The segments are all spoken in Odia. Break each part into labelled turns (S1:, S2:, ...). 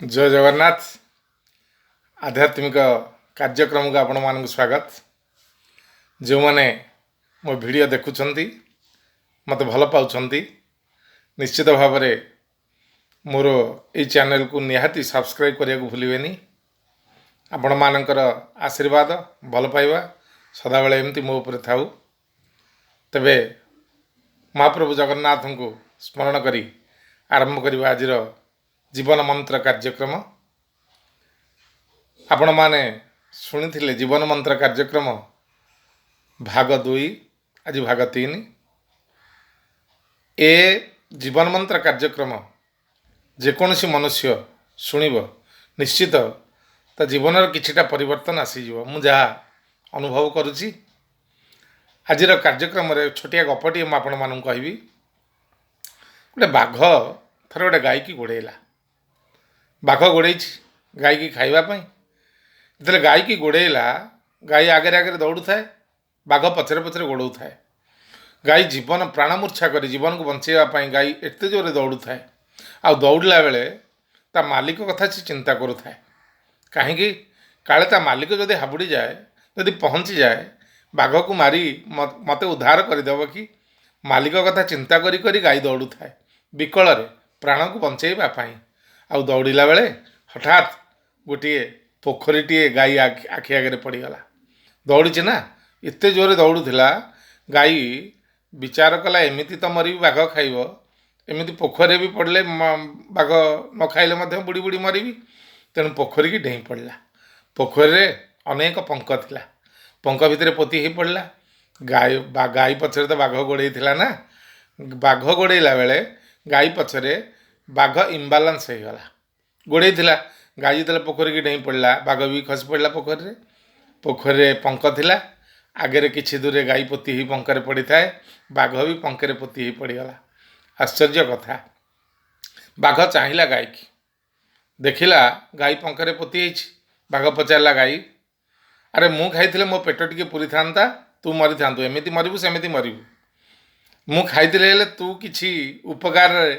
S1: ଜୟ ଜଗନ୍ନାଥ। ଆଧ୍ୟାତ୍ମିକ କାର୍ଯ୍ୟକ୍ରମକୁ ଆପଣମାନଙ୍କୁ ସ୍ୱାଗତ। ଯେଉଁମାନେ ମୋ ଭିଡ଼ିଓ ଦେଖୁଛନ୍ତି, ମୋତେ ଭଲ ପାଉଛନ୍ତି, ନିଶ୍ଚିତ ଭାବରେ ମୋର ଏଇ ଚ୍ୟାନେଲକୁ ନିହାତି ସବସ୍କ୍ରାଇବ୍ କରିବାକୁ ଭୁଲିବେନି। ଆପଣମାନଙ୍କର ଆଶୀର୍ବାଦ, ଭଲ ପାଇବା ସଦାବେଳେ ଏମିତି ମୋ ଉପରେ ଥାଉ। ତେବେ ମହାପ୍ରଭୁ ଜଗନ୍ନାଥଙ୍କୁ ସ୍ମରଣ କରି ଆରମ୍ଭ କରିବା ଆଜିର ଜୀବନ ମନ୍ତ୍ର କାର୍ଯ୍ୟକ୍ରମ। ଆପଣମାନେ ଶୁଣିଥିଲେ ଜୀବନ ମନ୍ତ୍ର କାର୍ଯ୍ୟକ୍ରମ ଭାଗ 2, ଆଜି ଭାଗ 3। ଏ ଜୀବନ ମନ୍ତ୍ର କାର୍ଯ୍ୟକ୍ରମ ଯେକୌଣସି ମନୁଷ୍ୟ ଶୁଣିବ, ନିଶ୍ଚିତ ତା ଜୀବନର କିଛିଟା ପରିବର୍ତ୍ତନ ଆସିଯିବ, ମୁଁ ଯାହା ଅନୁଭବ କରୁଛି। ଆଜିର କାର୍ଯ୍ୟକ୍ରମରେ ଛୋଟିଆ ଗପଟିଏ ମୁଁ ଆପଣମାନଙ୍କୁ କହିବି। ଗୋଟେ ବାଘ ଥରେ ଗୋଟେ ଗାଈକି ଗୋଡ଼େଇଲା। ବାଘ ଗୋଡ଼େଇଛି ଗାଈକି ଖାଇବା ପାଇଁ। ଯେତେବେଳେ ଗାଈକି ଗୋଡ଼େଇଲା, ଗାଈ ଆଗରେ ଆଗରେ ଦୌଡ଼ୁଥାଏ, ବାଘ ପଛରେ ପଛରେ ଗୋଡ଼ଉଥାଏ। ଗାଈ ଜୀବନ ପ୍ରାଣମୂର୍ଚ୍ଛା କରି ଜୀବନକୁ ବଞ୍ଚେଇବା ପାଇଁ ଗାଈ ଏତେ ଜୋରରେ ଦୌଡ଼ୁଥାଏ। ଆଉ ଦୌଡ଼ିଲା ବେଳେ ତା ମାଲିକ କଥା ସେ ଚିନ୍ତା କରୁଥାଏ। କାହିଁକି? କାଳେ ତା ମାଲିକ ଯଦି ହାବୁଡ଼ି ଯାଏ, ଯଦି ପହଞ୍ଚିଯାଏ, ବାଘକୁ ମାରି ମୋତେ ଉଦ୍ଧାର କରିଦେବ କି। ମାଲିକ କଥା ଚିନ୍ତା କରି କରି ଗାଈ ଦୌଡ଼ୁଥାଏ ବିକଳରେ ପ୍ରାଣକୁ ବଞ୍ଚେଇବା ପାଇଁ। ଆଉ ଦୌଡ଼ିଲା ବେଳେ ହଠାତ୍ ଗୋଟିଏ ପୋଖରୀଟିଏ ଗାଈ ଆଖି ଆଗରେ ପଡ଼ିଗଲା। ଦୌଡ଼ିଛି ନା, ଏତେ ଜୋରରେ ଦୌଡ଼ୁଥିଲା ଗାଈ। ବିଚାର କଲା, ଏମିତି ତ ମରିବି, ବାଘ ଖାଇବ, ଏମିତି ପୋଖରୀରେ ବି ପଡ଼ିଲେ ବାଘ ନ ଖାଇଲେ ମଧ୍ୟ ବୁଡ଼ି ବୁଡ଼ି ମରିବି। ତେଣୁ ପୋଖରୀକି ଡେଇଁ ପଡ଼ିଲା। ପୋଖରୀରେ ଅନେକ ପଙ୍କ ଥିଲା, ପଙ୍କ ଭିତରେ ପୋତି ହେଇ ପଡ଼ିଲା ଗାଈ। ଗାଈ ପଛରେ ତ ବାଘ ଗୋଡ଼େଇଥିଲା ନା, ବାଘ ଗୋଡ଼େଇଲା ବେଳେ ଗାଈ ପଛରେ ବାଘ ଇମ୍ବାଲାନ୍ସ ହେଇଗଲା। ଗୋଡ଼େଇଥିଲା, ଗାଈ ଯେତେବେଳେ ପୋଖରୀକି ଡେଇଁ ପଡ଼ିଲା, ବାଘ ବି ଖସି ପଡ଼ିଲା ପୋଖରୀରେ। ପୋଖରୀରେ ପଙ୍କ ଥିଲା, ଆଗରେ କିଛି ଦୂରେ ଗାଈ ପୋତି ହେଇ ପଙ୍କରେ ପଡ଼ିଥାଏ, ବାଘ ବି ପଙ୍କରେ ପୋତି ହେଇ ପଡ଼ିଗଲା। ଆଶ୍ଚର୍ଯ୍ୟ କଥା, ବାଘ ଚାହିଁଲା ଗାଈକି, ଦେଖିଲା ଗାଈ ପଙ୍କରେ ପୋତି ହେଇଛି। ବାଘ ପଚାରିଲା ଗାଈ, ଆରେ ମୁଁ ଖାଇଥିଲେ ମୋ ପେଟ ଟିକେ ପୁରିଥାନ୍ତା, ତୁ ମରିଥାନ୍ତୁ, ଏମିତି ମରିବୁ ସେମିତି ମରିବୁ। ମୁଁ ଖାଇଥିଲେ ହେଲେ ତୁ କିଛି ଉପକାରରେ,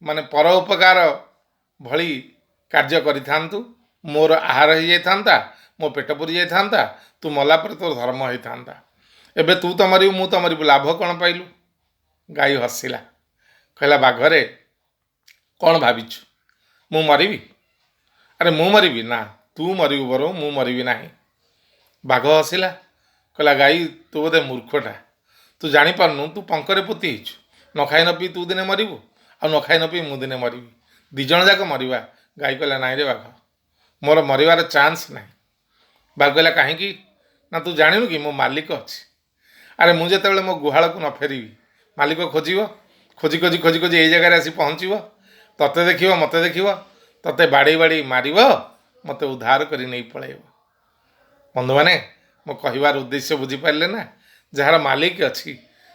S1: ମାନେ ପର ଉପକାର ଭଳି କାର୍ଯ୍ୟ କରିଥାନ୍ତୁ, ମୋର ଆହାର ହେଇଯାଇଥାନ୍ତା, ମୋ ପେଟ ପୁରି ଯାଇଥାନ୍ତା, ତୁ ମଲା ପରେ ତୋର ଧର୍ମ ହେଇଥାନ୍ତା। ଏବେ ତୁ ତ ମରିବୁ, ମୁଁ ତ ମରିବୁ, ଲାଭ କ'ଣ ପାଇଲୁ? ଗାଈ ହସିଲା, କହିଲା, ବାଘରେ କ'ଣ ଭାବିଛୁ, ମୁଁ ମରିବି? ଆରେ ମୁଁ ମରିବି ନା, ତୁ ମରିବୁ ବରଂ ମୁଁ ମରିବି ନାହିଁ। ବାଘ ହସିଲା, କହିଲା, ଗାଈ ତୁ ବୋଧେ ମୂର୍ଖଟା, ତୁ ଜାଣିପାରୁନୁ ତୁ ପଙ୍କରେ ପୋତି ହେଇଛୁ। ନ ଖାଇ ନ ପିଇ ତୁ ଦିନେ ମରିବୁ, ଆଉ ନ ଖାଇ ନ ପିଇ ମୁଁ ଦିନେ ମରିବି, ଦୁଇ ଜଣ ଯାକ ମରିବା। ଗାଈ କହିଲା, ନାଇଁ ରେ ବାଘ, ମୋର ମରିବାର ଚାନ୍ସ ନାହିଁ। ବାଘ କହିଲା, କାହିଁକି? ନା ତୁ ଜାଣିନୁ କି ମୋ ମାଲିକ ଅଛି। ଆରେ ମୁଁ ଯେତେବେଳେ ମୋ ଗୁହାଳକୁ ନ ଫେରିବି, ମାଲିକ ଖୋଜିବ, ଖୋଜି ଖୋଜି ଖୋଜି ଖୋଜି ଏଇ ଜାଗାରେ ଆସି ପହଞ୍ଚିବ, ତତେ ଦେଖିବ, ମୋତେ ଦେଖିବ, ତତେ ବାଡ଼େଇ ବାଡ଼େଇ ମାରିବ, ମୋତେ ଉଦ୍ଧାର କରି ନେଇ ପଳାଇବ। ବନ୍ଧୁମାନେ, ମୋ କହିବାର ଉଦ୍ଦେଶ୍ୟ ବୁଝିପାରିଲେ ନା? ଯାହାର ମାଲିକ ଅଛି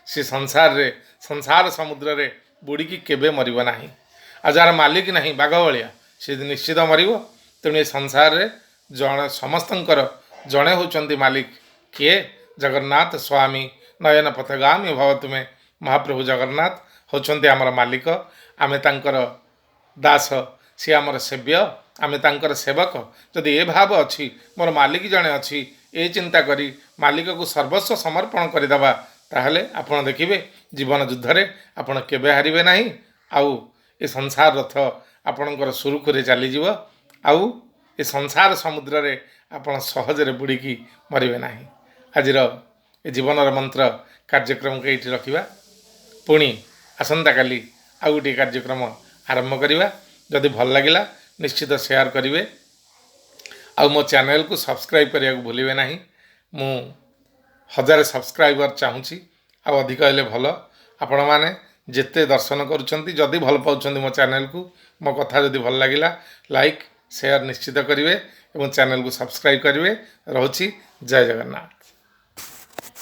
S1: ସେ ସଂସାରରେ, ସଂସାର ସମୁଦ୍ରରେ ବୁଡ଼ିକି କେବେ ମରିବ ନାହିଁ। ଆଉ ଯାହାର ମାଲିକ ନାହିଁ, ବାଘ ଭଳିଆ ସେ ନିଶ୍ଚିତ ମରିବ। ତେଣୁ ଏ ସଂସାରରେ ଜଣେ, ସମସ୍ତଙ୍କର ଜଣେ ହେଉଛନ୍ତି ମାଲିକ। କିଏ? ଜଗନ୍ନାଥ ସ୍ୱାମୀ ନୟନ ପଥଗାମୀ ଭବ ତୁମେ। ମହାପ୍ରଭୁ ଜଗନ୍ନାଥ ହେଉଛନ୍ତି ଆମର ମାଲିକ, ଆମେ ତାଙ୍କର ଦାସ, ସିଏ ଆମର ସେବ୍ୟ, ଆମେ ତାଙ୍କର ସେବକ। ଯଦି ଏ ଭାବ ଅଛି, ମୋର ମାଲିକ ଜଣେ ଅଛି, ଏ ଚିନ୍ତା କରି ମାଲିକକୁ ସର୍ବସ୍ୱ ସମର୍ପଣ କରିଦେବା, ତାହେଲେ ଆପଣ ଦେଖିବେ ଜୀବନ ଯୁଦ୍ଧରେ ଆପଣ କେବେ ହାରିବେ ନାହିଁ। ଆଉ ଏ ସଂସାର ରଥ ଆପଣଙ୍କର ସୁରୁଖୁରୁରେ ଚାଲିଯିବ, ଆଉ ଏ ସଂସାର ସମୁଦ୍ରରେ ଆପଣ ସହଜରେ ବୁଡ଼ିକି ମରିବେ ନାହିଁ। ଆଜିର ଏ ଜୀବନର ମନ୍ତ୍ର କାର୍ଯ୍ୟକ୍ରମକୁ ଏଇଠି ରଖିବା। ପୁଣି ଆସନ୍ତାକାଲି ଆଉ ଗୋଟିଏ କାର୍ଯ୍ୟକ୍ରମ ଆରମ୍ଭ କରିବା। ଯଦି ଭଲ ଲାଗିଲା, ନିଶ୍ଚିତ ସେୟାର କରିବେ, ଆଉ ମୋ ଚ୍ୟାନେଲକୁ ସବସ୍କ୍ରାଇବ୍ କରିବାକୁ ଭୁଲିବେ ନାହିଁ। ମୁଁ 1000 ସବସ୍କ୍ରାଇବର ଚାହୁଁଛି, ଆଉ ଅଧିକ ହେଲେ ଭଲ। ଆପଣମାନେ ଯେତେ ଦର୍ଶନ କରୁଛନ୍ତି, ଯଦି ଭଲ ପାଉଛନ୍ତି ମୋ ଚ୍ୟାନେଲକୁ, ମୋ କଥା ଯଦି ଭଲ ଲାଗିଲା, ଲାଇକ୍ ସେୟାର ନିଶ୍ଚିତ କରିବେ ଏବଂ ଚ୍ୟାନେଲକୁ ସବସ୍କ୍ରାଇବ୍ କରିବେ। ରହୁଛି, ଜୟ ଜଗନ୍ନାଥ।